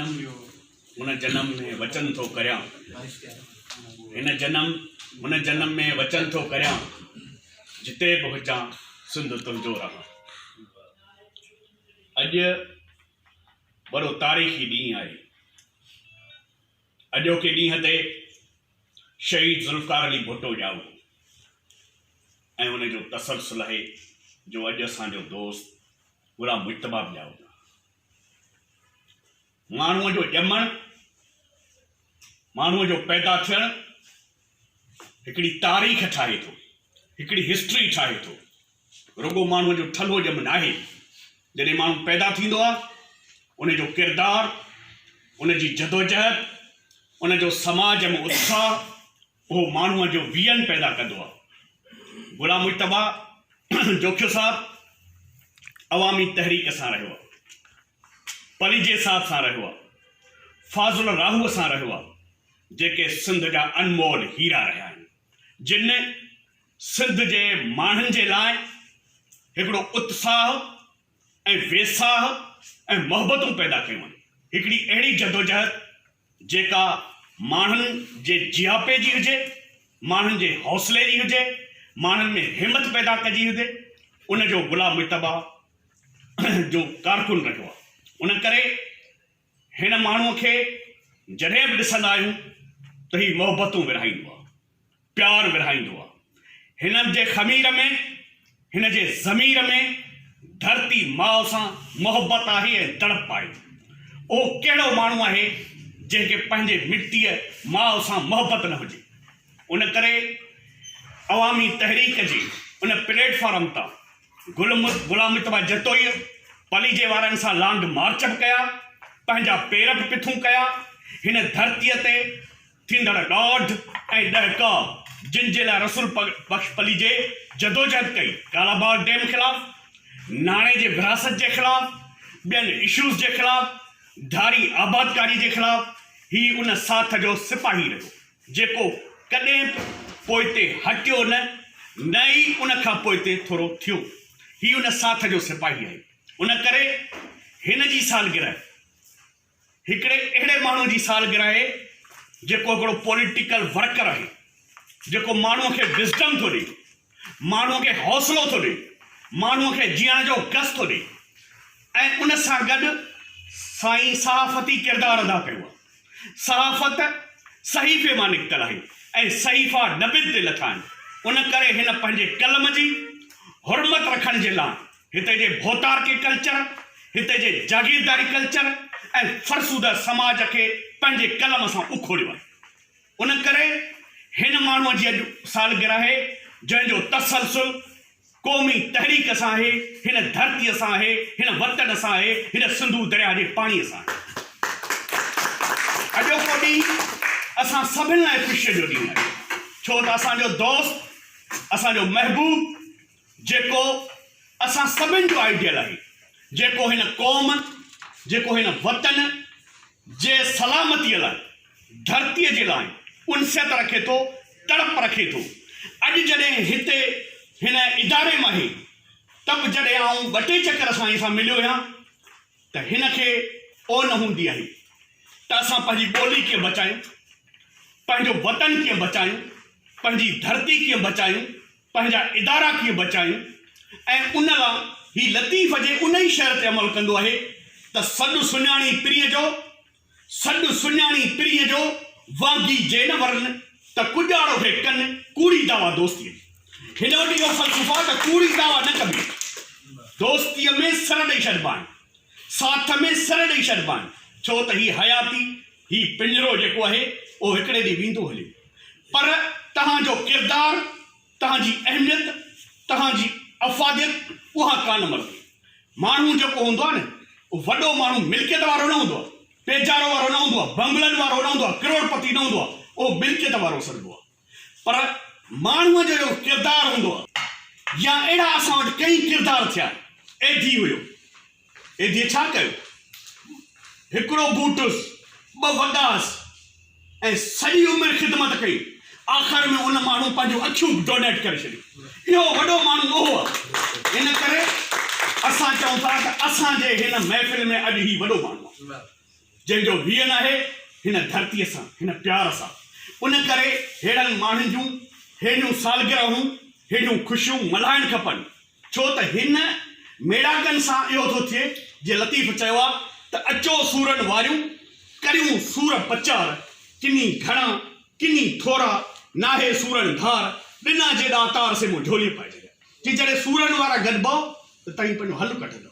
جنم هن جنم ۾ وچن ٿو ڪريان هن جنم هن جنم ۾ وچن ٿو ڪريان جتي به هجان سنڌ تنهنجو رهان. اڄ وڏو تاريخي ڏينهن آهي. اڄوڪي ڏينهن تي شهيد ذوالفقار علي ڀٽو ڄائو هو ۽ ان جو تسلسل آهي جو اڄ اسان جو دوست غلام مجتبيٰ به ڄائو هو. ماڻهوء جو ڄمڻ، ماڻهوء جو پيدا ٿيڻ هڪڙي تاريخ ٺاهي ٿو، هڪڙي هسٽري ٺاهي ٿو. رڳو ماڻهوء جو ٺلهو ڄم ناهي. جڏهن ماڻهو پيدا ٿيندو آهي، ان جو ڪردار، ان جي جدوجهد، ان جو سماج ۾ اتساهه، اهو ماڻهوء جو ويئن پيدا ڪندو آهي. غلام مجتبيٰ جوکيو صاحب عوامي تحريڪ سان رهيو آهي، پليجي صاحب سان رهيو آهي، فاضل راهوء سان رهيو آهي، جيڪي سنڌ جا انمول هيرا رهيا آهن، جن سنڌ جي ماڻهن جي لاء هڪڙو اتساهه ۽ ويساهه ۽ محبتون پيدا ڪيون آهن. هڪڙي اهڙي جدوجهد جيڪا ماڻهن جي جياپي جي هجي، ماڻهن جي حوصلي جي هجي، ماڻهن ۾ همت پيدا ڪجي هجي، ان جو غلام مجتبيٰ جو ڪارڪن رهيو آهي. ان ڪري هن ماڻهوء کي جڏهن به ڏسندا آهيون ته هي محبتون ورهائيندو آهي. پيار ورهائيندو آ. هن جي خمير ۾، هن جي ضمير ۾ ڌرتي ماء سان محبت آهي ۽ تڙپ آهي. اهو ڪهڙو ماڻهو آهي جنهن کي پنهنجي مٽيء ماء سان محبت نه هجي. ان ڪري عوامي تحريڪ جي ان پليٽ فارم تان غلام مجتبيٰ جتوئيء پليجي وارن سان لانگ مارچ به ڪيا، پنهنجا پير به پٿون ڪيا، هن ڌرتيء تي ٿيندڙ ڏاڍ ۽ ڏهڪاء جن جي لاء رسول بخش پليجي جدوجهد ڪئي، ڪالاباغ ڊيم خلاف، ناڻي جي ورهاست جي خلاف، ٻين اشوز جي خلاف، ڌاري آبادڪاري جي خلاف، هي ان ساٿ جو سپاهي رهيو، جيڪو ڪڏهن به پوئتي هٽيو نه، نه ئي ان کان پوئتي ٿورو ٿيو. هي ان ساٿ جو سپاهي آهي. ان ڪري هن جي سالگرهه هڪڙي اهڙي ماڻهو جي سالگرهه آهي جيڪو هڪڙو پوليٽيڪل ورڪر آهي، جيڪو ماڻهو کي وزڊم ٿو ڏئي، ماڻهو کي حوصلو ٿو ڏئي، ماڻهو کي جيئڻ جو گس ٿو ڏئي ۽ ان سان گڏ سائين صحافتي ڪردار ادا ڪيو آهي. صحافت صحيفي مان نڪتل آهي ۽ صحيفا نبين تي لٿا آهن، ان ڪري هن پنهنجي قلم جي حرمت رکڻ جي لاء هتي جي ڀوتارڪي ڪلچر، هتي جي جاگيرداري ڪلچر ۽ فرسوده سماج کي پنهنجي قلم سان اکوڙيو آهي. ان ڪري هن ماڻهوء جي اڄ سالگرهه آهي، جنهن جو تسلسل قومي تحريڪ سان آهي، هن ڌرتيء سان آهي، هن وطن سان آهي، هن سنڌو درياهه جي پاڻيء سان آهي. اڄوڪو ڏينهن اسان سڀن لاء خوشيء جو ڏينهن آهي، ڇو ته اسان جو دوست، اسان جو محبوب، جيڪو اسان سڀن جو آئيڊيل آهي، جيڪو هن قوم، جيڪو هن وطن جي سلامتيء لاء، ڌرتيء جي لاء انسيت رکي ٿو، تڙپ رکي ٿو. اڄ جڏهن هتي هن اداري مان آهي ته به جڏهن آئون ٻه ٽي چڪر سائين سان مليو آهيان ته هن کي اون هوندي آهي ته اسان پنهنجي ٻولي ڪيئن بچايون، پنهنجو وطن ڪيئن بچايون، پنهنجي ڌرتي ڪيئن بچايون، پنهنجا ادارا ڪيئن بچايون ۽ ان لا هي لطيف جي انهي شعر تي عمل ڪندو آهي ته سڏ سڃاڻي پرينء جو، سڏ سڃاڻي پرينء جو، وانگي جي نه ورن، ته ڪڄاڙو کي ڪن، ڪوڙي دعويٰ دوستيء جي. هن وٽ اهو فلسفو آهي ته ڪوڙي دعويٰ نه ڪبي. دوستيء ۾ سر ڏئي ڇڏبا آهن. ساٿ ۾ سر ڏئي ڇڏبا آهن. ڇو ته هي حياتي، هي پڃرو جيڪو آهي، اهو هڪڙي ڏينهن ويندو هليو. پر توهان جو ڪردار، توهان جي اهميت، توهان جي افاديت اها ڪانه مرندي. ماڻهو جيڪو هوندو آهي نه، اهو وڏو ماڻهو ملڪيت وارو نه هوندو آهي، پيجارو وارو نه هوندو آهي، بنگلن وارو نه هوندو آهي، ڪروڙپتي نه هوندو آهي، اهو ملڪيت وارو سڏبو آهي. پر ماڻهوء جو جيڪو ڪردار هوندو آهي يا اهڙا اسان وٽ ڪئين ڪردار ٿيا آهن. ايڌي هيو. ايڌيء ڇا ڪيو؟ هڪڙو بوٽ هيس، ٻه وڳا هيس ۽ سڄي عمر خدمت ڪئي. آخر ۾ ان ماڻهو پنهنجون اکيون به ڊونيٽ ڪري ڇڏيون. اهو وڏو ماڻهو اهو آهي. ان ڪري اسان چئون ٿا ته اسان جي هن محفل ۾ اڄ هي وڏو ماڻهو آهي. جنهن جو ويهه ناهي هن ڌرتيء سان، هن پيار سان. ان ڪري ههڙن ماڻهن جون ههڙيون سالگرهون، ههڙيون خوشيون ملهائڻ کپن. ڇو ته هن ميڙاڪن سان اهو ٿو ٿئي، جيئن لطيف چيو آ ته اچو سورن واريون، ڪريون سور پچار، ڪني گهڻا، ڪني ٿورا، ناهي سورن ڌار، ڏنا جي ڏاتار سي مون جهولي پائي ڇڏيا. چي جڏهن سورن وارا گڏبؤ ته تئين پنهنجو حل ڪڍندؤ.